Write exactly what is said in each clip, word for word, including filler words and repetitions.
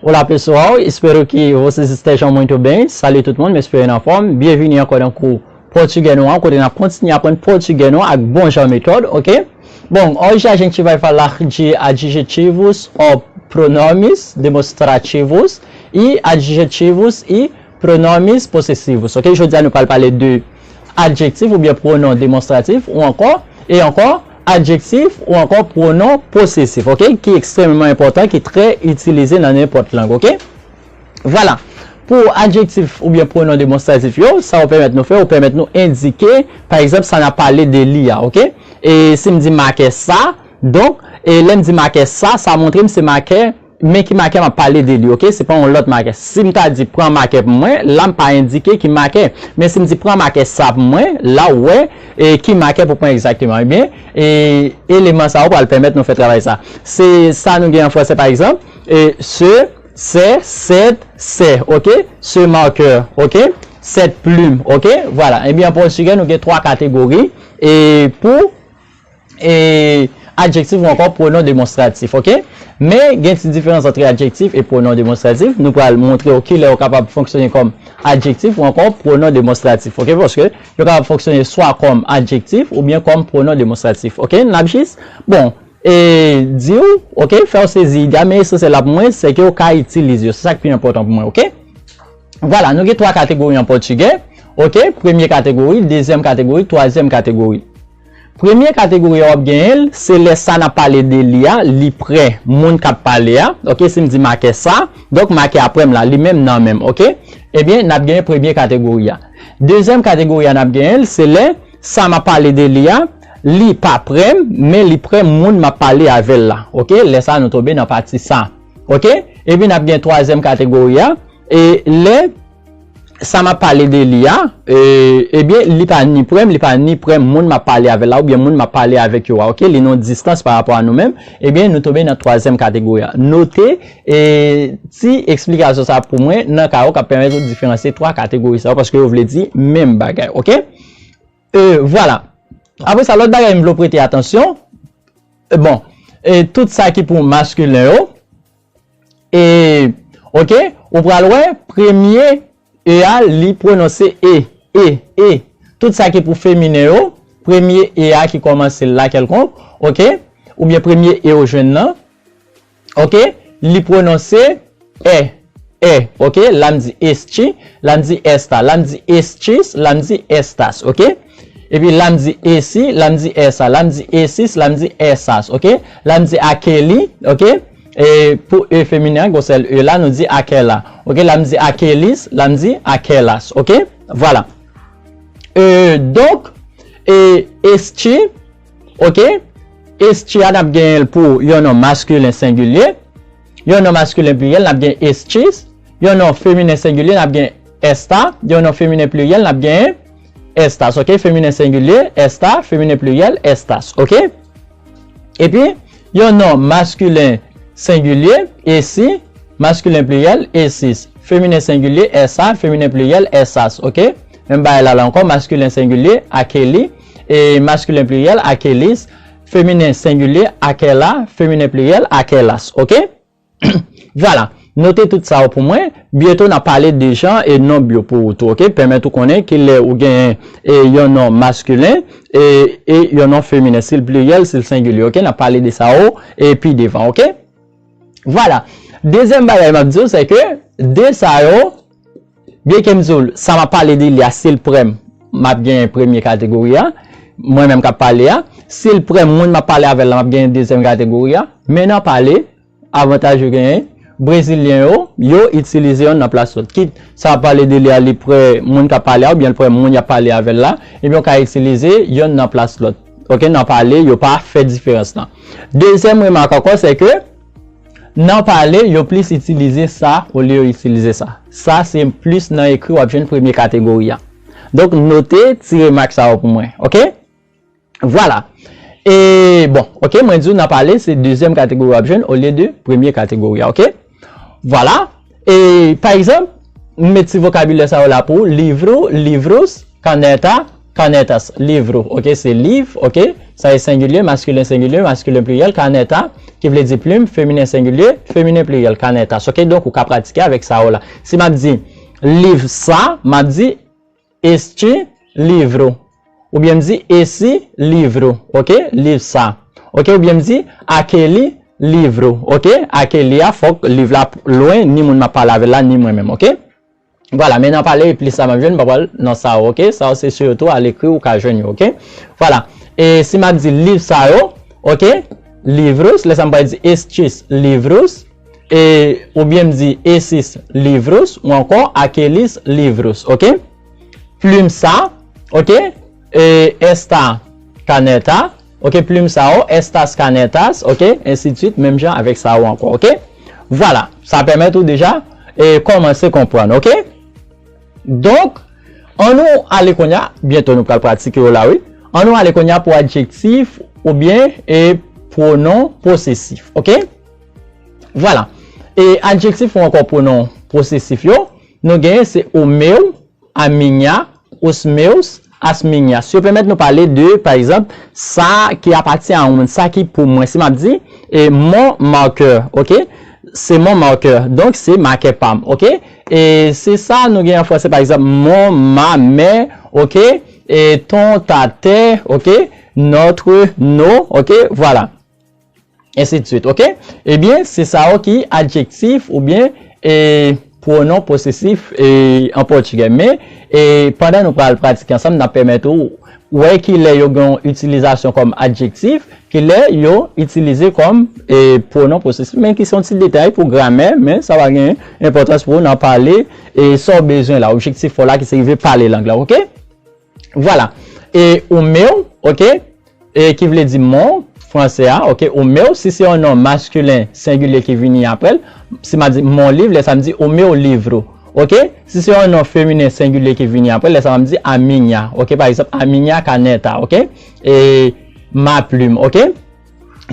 Olá pessoal, espero que vocês estejam muito bem. Salut tout moun, m espere n anfòm. Byenvini ankò nan kou pòtigè nou an, kote n ap kontinye aprann pòtigè nou ak bon jan metòd, oke? Bom, hoje a gente vai falar de adjetivos ou pronomes demonstrativos e adjetivos e pronomes possessivos, oke? Jodi a nou pral pale de adjektif oubyen pwonon demonstratif ou ankò, e ankò, adjektif ou ankò pwonon posesif, oke? Ki ekstrèmeman enpòtan, ki trè itilize nan nenpòt lang, oke? Vwala. Pou adjektif oubyen pwonon demonstratif yo, sa yo pèmèt nou fè, yo pèmèt nou endike, pa egzanp, sa n ap pale de li a, oke? E si m di makè sa, donk, e lè m di makè sa, sa montre m se makè, men ki makè m ap pale de li, oke? Se pa yon lòt makè. Si m ta di pran makè pou mwen, la m pa endike ki makè. Men si m di pran makè sa pou mwen, la w wè, e ki makè pou pran egzakteman. Ebyen, e eleman sa yo pral pèmèt nou fè travay sa. Se sa nou gen an fransè, pa egzanp, e ce, c'est, cette, c'est, oke? Ce marqueur, oke? Cette plume, oke? Vwala. Ebyen, an pòtigè, nou gen twa kategori. E pou e adjektif ou ankò pwonon demonstratif, oke? Men gen ti diferans ant adjektif e pwonon demonstratif. Nou pral montre w kilè yo kapab fonksyone kòm adjektif ou ankò pwonon demonstratif, oke? Paske yo kapab fonksyone swa kòm adjektif oubyen kòm pwonon demonstratif, oke? N ap jis, bon, e di w, oke, fè w sezi ide a, men esansyèl la pou mwen, se ke w ka itilize yo. Se sa k pi enpòtan pou mwen, oke? Vwala, nou gen twa kategori an pòtigè, oke? Premye kategori, dezyèm kategori, twazyèm kategori. Premye kategori a w ap genyen l, se lè sa n ap pale de li a, li prè moun k ap pale a. Oke, si m di makè sa, donk makè a prè m la, li menm nan men m, oke? Ebyen, n ap genyen premye kategori a. Dezyèm kategori a n ap genyen l, se lè sa m ap pale de li a, li pa prè m, men li prè moun m ap pale avè l la. Oke, lè sa a nou tonbe nan pati sa. Oke? Epi n ap gen twazyèm kategori a, e lè sa m ap pale de li a, e, ebyen, li pa ni prè m, li pa ni prè moun m ap pale avè l la, oubyen moun m ap pale avèk yo a, oke? Li nan distans pa rapò a nou menm, ebyen, nou tonbe nan twazyèm kategori a. Note, e, ti eksplikasyon sa pou mwen nan ka yo k ap pèmèt ou diferansye twa kategori sa yo, paske yo vle di menm bagay, oke? E, vwala. Apre sa, lòt bagay m vle w prete atansyon, e, bon, e, tout sa ki pou maskilen yo, e, oke, ou pral wè, premye e a, li pwononse e, e, e. Tout sa ki pou feminen yo, premye e a ki kòmanse la kèlkonk, oke, oubyen premye e ou jwenn nan, oke, li pwononse è, è, oke, la m di esci, la m di èsta, la m di escis, la m di èstas, oke? Epi la m di esi, la m di èsa, la m di esis, la m di èsas, oke? La m di akeli, oke? E pou e feminen an, gen yon sèl e la, nou di akèla. Oke, la m di akelis, la m di akèlas, oke? Vwala. E, donk, e, esci, oke? Esci a, n ap genyen l pou yon non maskilen sengilye. Yon non maskilen pliryèl, n ap gen escis. Yon non feminen sengilye, n ap gen èsta. Yon non feminen pliryèl, n ap gen èstas, oke? Feminen sengilye, èsta. Feminen pliryèl, èstas, oke? Epi, yon non maskilen sengilye, esi. Maskilen pliryèl, esis. Feminen sengilye, èsa. Feminen pliryèl, èsas, oke? Menm bagay la, la ankò, maskilen sengilye, akeli. E maskilen pliryèl, akelis. Feminen sengilye, akèla. Feminen pliryèl, akèlas, oke? Vwala. Note tout sa yo pou mwen. Byento, n ap pale de jan e nonb yo pou ou tou, oke? Pèmèt ou konnen kilè ou genyen, e, yon non maskilen e, e yon non feminen, si l pliryèl, si l sengilye, oke? N ap pale de sa yo, e pi devan, oke? Vwala. Dezyèm bagay m ap di w, se ke de sa yo, byenke m di w, sa m ap pale de li a, si l prè m, m ap genyen premye kategori a, mwen menm k ap pale a. Si l prè m, moun m ap pale avè l la, m ap genyen dezyèm kategori a. Men nan pale, avantaj yo genyen, Brezilyen yo, yo itilize yonn nan plas lòt. Kit sa ap pale de li a, li prè moun k ap pale a, oubyen l prè moun y ap pale avè l la, ebyen, yo ka itilize yonn nan plas lòt. Oke, nan pale, yo pa fè diferans lan. Dezyèm remak ankò, se ke nan pale, yo plis itilize sa olye yo itilize sa. Sa, se plis nan ekri w ap jwenn premye kategori a. Donk, note ti remak sa yo pou mwen. Oke? Vwala. E, bon, oke, mwen di w nan pale, se dezyèm kategori w ap jwenn olye de premye kategori a, oke? Vwala. E, pa egzanp, m met ti vokabilè sa yo la pou ou, livro, livros, caneta, canetas, livro, ok, se liv, ok, sa e sengilye, maskilen sengilye, maskilen pliryèl, caneta, ki vle di plim, feminen sengilye, feminen pliryèl, canetas, ok, donk ou ka pratike avèk sa yo la. Si m ap di liv sa, m ap di este livro, oubyen m di esse livro, ok, liv sa, ok, oubyen m di aquele livro, ok, aquele a fòk liv la lwen, ni moun m ap pale avè l la, ni mwen menm, ok. Vwala, men nan pale plis la m ap jwenn, m pa pral nan sa yo, ok? Sa yo se sitou alekri ou ka jwenn yo, ok? Vwala. E si m ap di liv sa yo, ok? Livros, lè sa m pral di estes livros, e, oubyen m di esses livros, ou ankò aqueles livros, ok? Plim sa, ok? E esta caneta, ok? Plim sa yo, estas canetas, ok? Ensidswit, menm jan avèk sa yo ankò, ok? Vwala, sa pèmèt ou deja e kòmanse konprann, ok? Donk, ann nou ale kounye a, byento nou pral pratike yo la, wi. Ann nou ale kounye a pou adjektif oubyen e pwonon posesif, ok? Vwala. E adjektif ou ankò pwonon posesif yo, nou genyen se o meu, a minha, os meus, as minhas. Yo pèmèt nou pale de, pa egzanp, sa ki apatyen a yon moun, sa ki pou mwen. Si m ap di, e mon marqueur, ok? Se mon marqueur. Donk, se makè pa m, ok? E se sa nou gen an franse, pa egzanp, mon, ma, mes, ok? E ton, ta, tes, ok? Notre, nos, ok? Vwala. Ensidswit, ok? Ebyen, se sa yo ki adjektif oubyen e pwonon posesif e an pòtigè. Men, e pandan nou pral pratike ansanm, n ap pèmèt ou wè kilè yo gen yon itilizasyon kòm adjektif, kilè yo itilize kòm e pwonon posesif. Men ki se yon ti detay pou gramè, men sa pa gen enpòtans pou ou nan pale e sa w bezwen la, objektif ou la ki se rive pale lang la, ok? Vwala. E o meu, ok? E ki vle di mon, franse a, ok? O meu, si se yon non maskilen sengilye ki vini apre l, si m a di mon livre, lè sa m di o meu livro, ok? Si se yon non feminen sengilye ki vini apre l, lè sa m di a minha, ok? Pa egzanp, a minha caneta, ok? E ma plume, ok?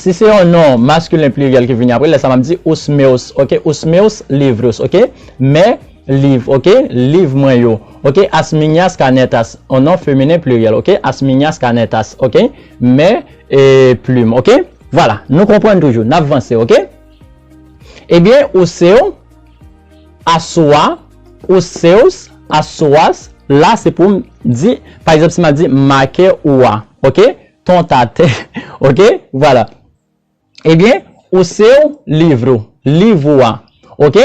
Si se yon non maskilen pliryèl ki vini apre, lè sa m ap di os meus, ok? Os meus livros, ok? Mes livres, ok? Liv mwen yo, ok? As minhas canetas, yon non feminen pliryèl, ok? As minhas canetas, ok? Mes e, plumes, ok? Vwala, nou konprann toujou, n ap vanse, ok? Ebyen, o seu, a sua, os seus, as suas, la se pou m di, pa egzanp, si m ap di makè ou a, ok? Ton, ta, tes, ok? Vwala. Ebyen, o seu livro, liv ou a, ok?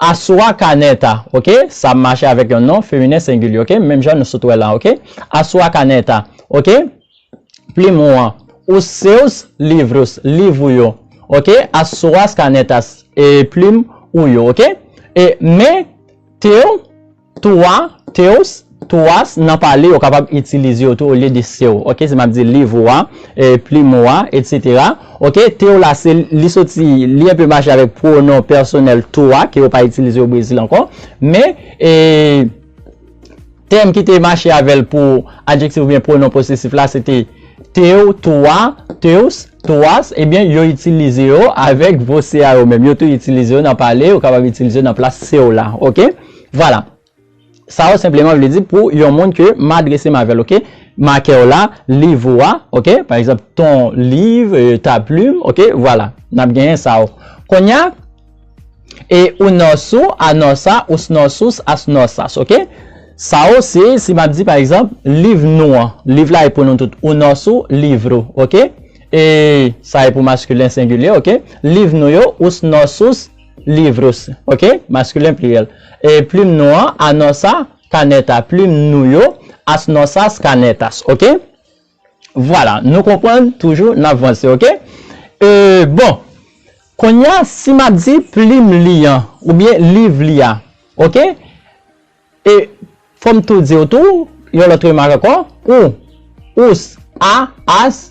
A sua caneta, ok? Sa ap mache avèk yon non feminen sengilye, ok? Menm jan nou sot wè la, ok? A sua caneta, ok? Plim ou an. Os seus livros, liv ou yo, ok? As suas canetas, e plim ou yo, ok? E men teu, tua, teus, tuas, nan pale, yo kapab itilize yo tou olye de seu, ok? Si m ap di liv ou a, e plim ou a, etsetera. Ok, teu la, se, li soti, li enpe mache avèk pwonon pèsonèl tua, ke yo pa itilize o Brezil ankò. Men, e, tèm ki te mache avè l pou adjektif oubyen pwonon posesif la, se te teu, tua, teus, tuas, ebyen, yo itilize yo avèk vo se a yo menm. Yo tou itilize yo nan pale, yo kapab itilize yo nan plas seu la, ok? Vwala. Sa yo senpleman vle di pou yon moun ke m adrese m avè l, ok? Makè w la, liv ou a, ok? Pa egzanp, ton livre, e, ta plume, ok? Vwala, n ap genyen sa yo. Kounye a, e, o nosso, a nossa, os nossos, as nossas, ok? Sa yo se, si m ap di, pa egzanp, liv nou an, liv la e pou nou tout, o nosso livro, ok? E sa e pou maskilen sengilye, ok? Liv nou yo, os nossos livros, ok? Maskilen pliryèl. E plim nou an, a nossa caneta, plim nou yo, as nossas canetas, ok? Vwala, nou konprann, toujou n ap vanse, ok? E, bon, kounye a, si m ap di plim li an, oubyen liv li a, ok? E fò m tou di w tou, yon lòt remak ankò, ou, os, a, as,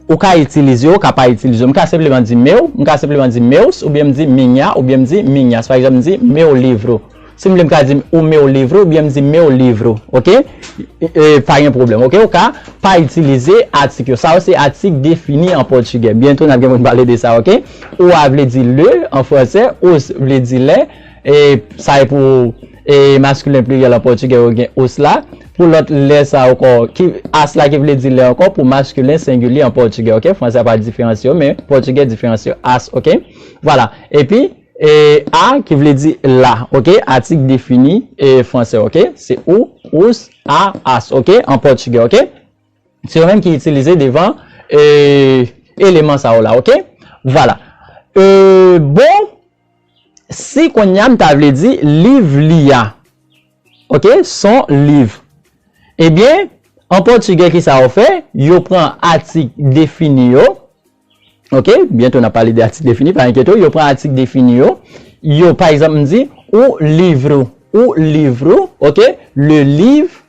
ou ka itilize yo, ou ka pa itilize yo. M ka senpleman di meu, m ka senpleman di meus, oubyen m di minha, oubyen m di minhas. Pa egzanp, m di meu livro. Si m vle, m ka di o meu livro, oubyen m di meu livro, ok? E, e, pa gen pwoblèm, ok? Ou ka pa itilize atik yo. Sa yo se atik defini an pòtigè. Byento, n ap gen pou n pale de sa, ok? Ou a vle di le an fransè, os vle di lè, e sa e pou, e, maskilen pliryèl an pòtigè, yo gen os la. pou lòt lè sa ankò, ki, as la ki vle di lè ankò, pou maskilen sengilye an pòtigè, ok? Franse pa diferansye yo, men pòtigè diferansye as, ok? Vwala. Epi, e, a ki vle di la, ok? Atik defini, e, franse, ok? Se ou, os, a, as, ok? An pòtigè, ok? Se yo menm ki itilize devan, e, eleman sa yo la, ok? Vwala. E, bon, si kounye a m ta vle di liv li a, ok? Son liv. Ebyen, an pòtigè, ki sa yo fè? Yo pran atik defini yo, ok? Byento n ap pale de atik defini, pa enkyete w. Yo pran atik defini yo. Yo, pa egzanp, m di, o livro, o livro, ok? Le livre,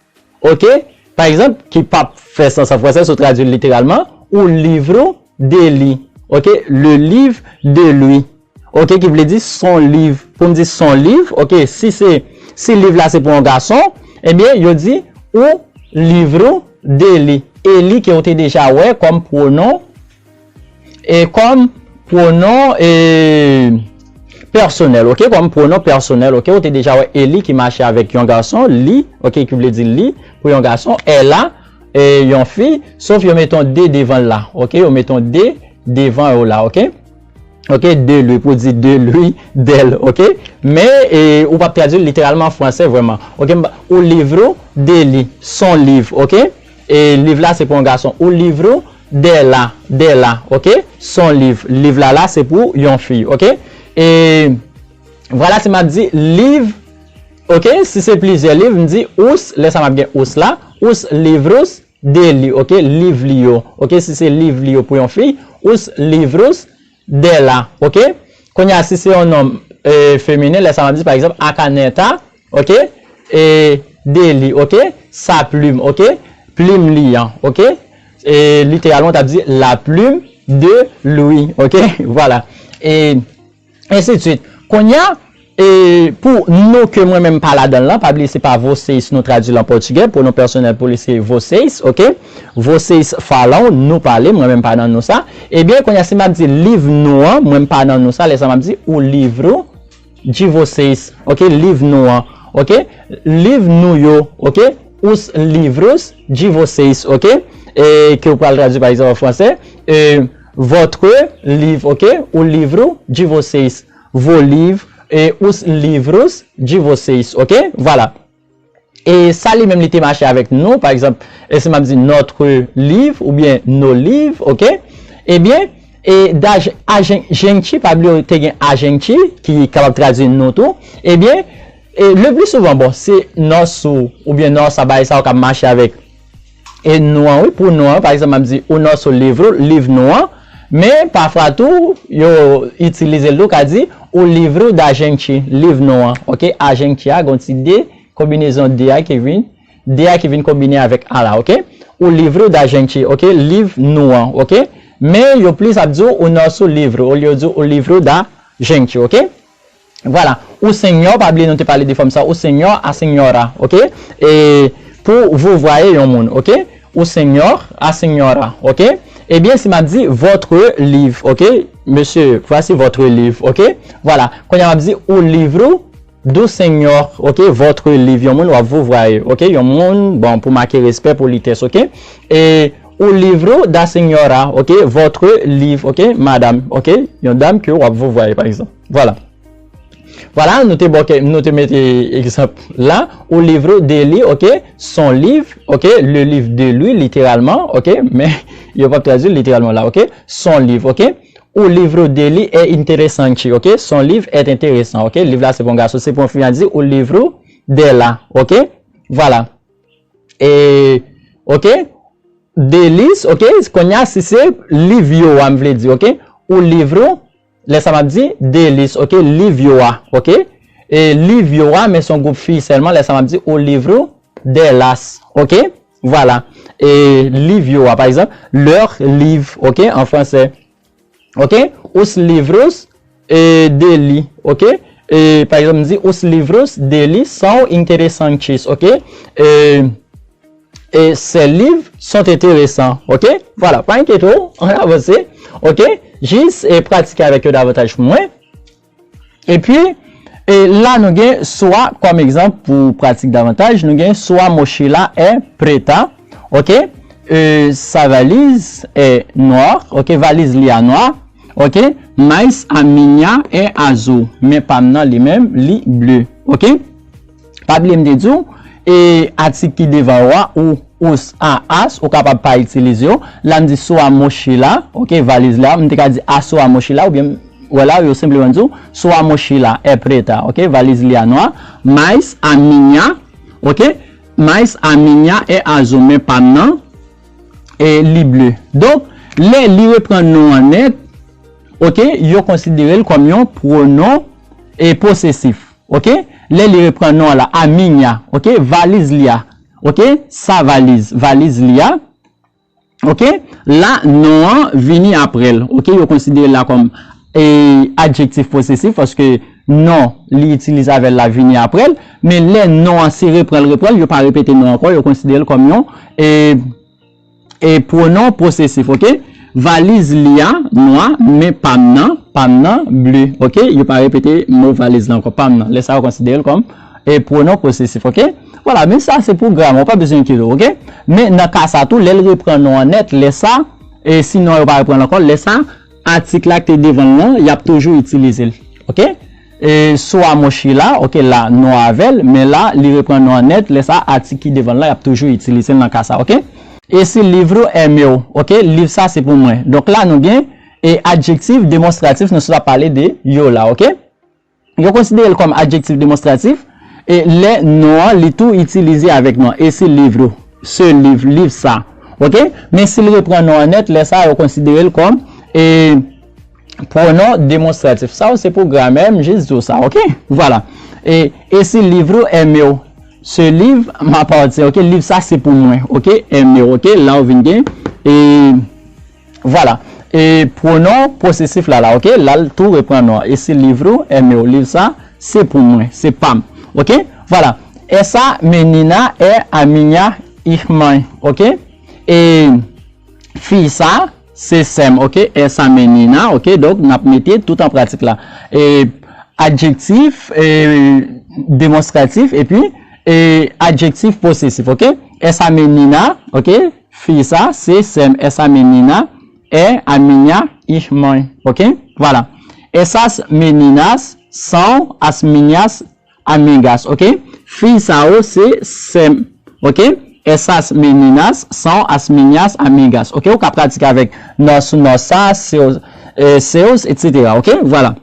ok? Pa egzanp, ki p ap fè sans an franse, si w tradui l literalman, o livro dele, ok? Le livre de lui, ok? Ki vle di son liv. Pou m di son liv, ok? Si se, si liv la se pou yon gason, ebyen, yo di o livro dele. Ele ke w te deja wè kòm pwonon, e kòm pwonon, e, pèsonèl, ok? Kòm pwonon pèsonèl, ok? Ou te deja wè ele ki mache avèk yon gason, li, ok? Ki vle di li, pou yon gason, ela, e, yon fi, sof yo met yon de devan l la, ok? Yo met yon de devan yo la, ok? Ok, de lui, pou di de lui, d'elle, ok? Men, e, ou p ap tradui l literalman an franse vrèman. Ok, m pa, o livro dele, son liv, ok? E liv la se pou yon gason. O livro dela, dela, ok? Son liv. Liv la la se pou yon fi, ok? E vwala, si m ap di liv, ok? Si se plizyè liv, m di os, lè sa m ap gen os la, os livros dele, ok? Liv li yo, ok? Si se liv li yo pou yon fi, os livros dela, ok? Kounye a, si se yon nonm, e, feminen, lè sa m ap di, pa egzanp, a caneta, ok? E dele, ok? Sa plim, ok? Plim li an, ok? E literalman, w t ap di la plume de lui, ok? Vwala. E ensi de suite. Kounye a, e pou nou ke mwen menm pa ladan l lan, pa bliye se pa vocês nou tradui l an pòtigè, pwonon pèsonèl pou li se vocês, ok? Vocês falam, nou pale, mwen menm pa nan nou sa. Ebyen, kounye a, si m ap di liv nou an, mwen m pa nan nou sa, lè sa m ap di o livro de vocês, ok? Liv nou an, ok? Liv nou yo, ok? Os livros de vocês, ok? E ke w pral tradui, pa egzanp, an franse, e, votre livre, ok? O livro de vocês, vos livres, e os livros de vocês, ok? Vwala. E sa li menm li te mache avèk nou, pa egzanp, e si m ap di notre livre oubyen nos livres, ok? Ebyen, e da, a gente, pa bliye te gen a gente, ki kapab tradui nou tou. Ebyen, e le pli souvan, bon, se nosso oubyen nossa, bagay sa yo k ap mache avèk e nou an, wi, pou nou an, pa egzanp, m ap di o nosso livro, liv nou an, men pafwa tou, yo itilize l tou, ka di o livro da gente, liv nou an, ok? A gente a, gen yon ti de, konbinezon de a ki vin, de a ki vin konbine avèk a la, ok? O livro da gente, ok? Liv nou an, ok? Men yo plis ap di w o nosso livro, olye yo di w o livro da gente, ok? Vwala. O senhor, pa bliye nou te pale de fòm sa, o senhor, a senhora, ok? E pou vous voyez yon moun, ok? O senhor, a senhora, ok? Ebyen, si m ap di votre livre, ok? Monsieur, voici votre livre, ok? Vwala. Kounye a m ap di o livro do senhor, ok? Votre livre, yon moun w ap vous voyez, ok? Yon moun, bon, pou make respè, politès, ok? E o livro da senhora, ok? Votre livre, ok? Madam, ok? Yon dam ke w ap vous voyez, pa egzanp. Vwala. Vwala, nou te bò kè, nou te mete egzanp la. O livro dele, ok? Son liv, ok? Le livre de lui, literalman, ok? Men yo p ap tradui literalman la, ok? Son liv, ok? O livro dele é interessante, ok? Son liv é interesan, ok? Liv la se pou yon gason, se pou yon fi, a di o livro dela, ok? Vwala. E, ok? Deles, ok? Kounye a, si se liv yo a, m vle di, ok? O livro, lè sa m ap di, deles, ok? Liv yo a, ok? E liv yo a, men se yon gwoup fi sèlman, lè sa m ap di, o livro delas, ok? Vwala. E liv yo a, pa egzanp, leur livre, ok? An franse. Ok? Os livros, e, dele, ok? E, pa egzanp, m di, os livros dele são interessantes, ok? E, e ses livres sont intéressants, ok? Vwala, pa enkyete w, ann avanse, ok? Jis, e, pratike avèk yo davantaj pou mwen. Epi, E la nou gen sua kòm egzanp pou pratik davantaj, nou gen sua mochila é preta, ok? E, sa valiz é nwa, ok? Valiz li a nwa, ok? Mas a minha é azul, men pa m nan li menm, li ble, ok? Pa bliye m te di w, e atik ki devan yo a, ou, us, a, as, ou kapab pa itilize yo. La m di sua mochila, ok, valiz la, m te ka di a sua mochila, oubyen, wè la, yo senpleman di w, sua mochila é preta, ok, valiz li a nwa, mas a minha, ok, mas a minha é azul, men pa m nan, e li ble. Donk, lè li reprann non an nèt, ok, yo konsidere l kòm yon pwonon e posesif. Ok? Lè li reprann non an la, a minha, ok? Valiz li a, ok? Sa valiz, valiz li a, ok? La, non an vini apre l, ok? Yo konsidere l la kòm, e, adjektif posesif, paske non li itilize avè l la vini apre l, men lè non an se repran l, repran l, yo pa repete non ankò, yo konsidere l kòm yon, e, e pwonon posesif, ok? Valiz li a nwa, men pa m nan, pa m nan ble, ok? Yo pa repete mo valiz la ankò, pa m nan. Lè sa yo konsidere l kòm, e, pwonon posesif, ok? Vwala, men sa se pou grama, ou pa bezwen enkyete w, ok? Men nan ka sa tou, lè l repran non an nèt, lè sa, e si non yo pa repran l ankò, lè sa, atik la ki te devan l lan, y ap toujou itilize l, ok? E sua mochila, ok, la, non avè l, men la, li repran non an nèt, lè sa, atik ki devan l lan, y ap toujou itilize l nan ka sa, ok? Esse livro é meu, ok? Liv sa se pou mwen. Donk la, nou gen, e, adjektif demonstratif, nou sot ap pale de yo la, ok? Yo konsidere l kòm adjektif demonstratif, e lè non an, li tou itilize avèk non. Esse livro, ce livro, liv sa, ok? Men si l repran non an nèt, lè sa, yo konsidere l kòm, e, pwonon demonstratif. Sa yo se pou gramè, m jis di w sa, ok? Vwala. E, esse livro é meu, ce livro m'appartient, ok? Liv sa se pou mwen, ok? É meu, ok? La ou vin gen, e, vwala. E pwonon posesif la, la, ok? La l tou repran non an. Esse livro é meu, liv sa se pou mwen, se pa m, ok? Vwala. Essa menina é a minha irmã, ok? E fi sa, se sè m, ok? Essa menina, ok? Donk, n ap mete tout an pratik la. E, adjektif, e, demonstratif, epi, e, adjektif posesif, ok? Essa menina, ok? Fi sa, se sè m. Essa menina é a minha irmã, ok? Vwala. Essas meninas são as minhas amigas, ok? Fi sa yo se sè m, ok? Essas meninas são as minhas amigas, ok? Ou ka pratike avèk nós, nossas, seus, eh, seus, et cetera, ok? Vwala.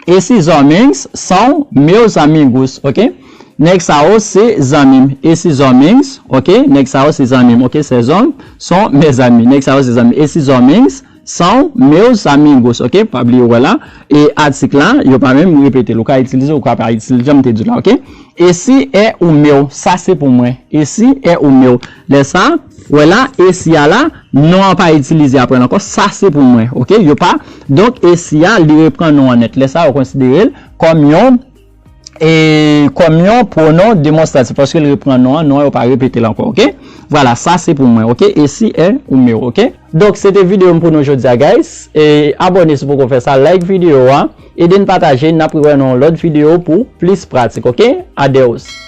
Esses homens são meus amigos, ok? Nèg sa yo se zanmi m. Esses homens, ok? Nèg sa yo se zanmi m, ok? Ces hommes sont mes amis. Nèg sa yo se zanmi m. Esses homens são meus amigos, ok? Pa bliye, wè la. E atik la, yo pa menm repete l. Ou ka itilize, ou ka pa itilize, jan m te di w la, ok? Esse é o meu, sa se pou mwen. Esse é o meu. Lè sa, wè la, esse a la, non an pa itilize apre l ankò, sa se pou mwen, ok? Yo pa, donk, esse a, li repran non an nèt. Lè sa, yo konsidere l kòm yon, e, kòm yon pwonon demonstratif, paske l repran non an, non an, yo pa repete l ankò, ok? Vwala, sa se pou mwen, ok? Esse é o meu, ok? Donk, se te videyo m pou nou jodi a, guys. E abòne si w poko fè sa, like videyo a, ede n pataje, n ap rewè nan yon lòt videyo pou plis pratik, ok? Adeus!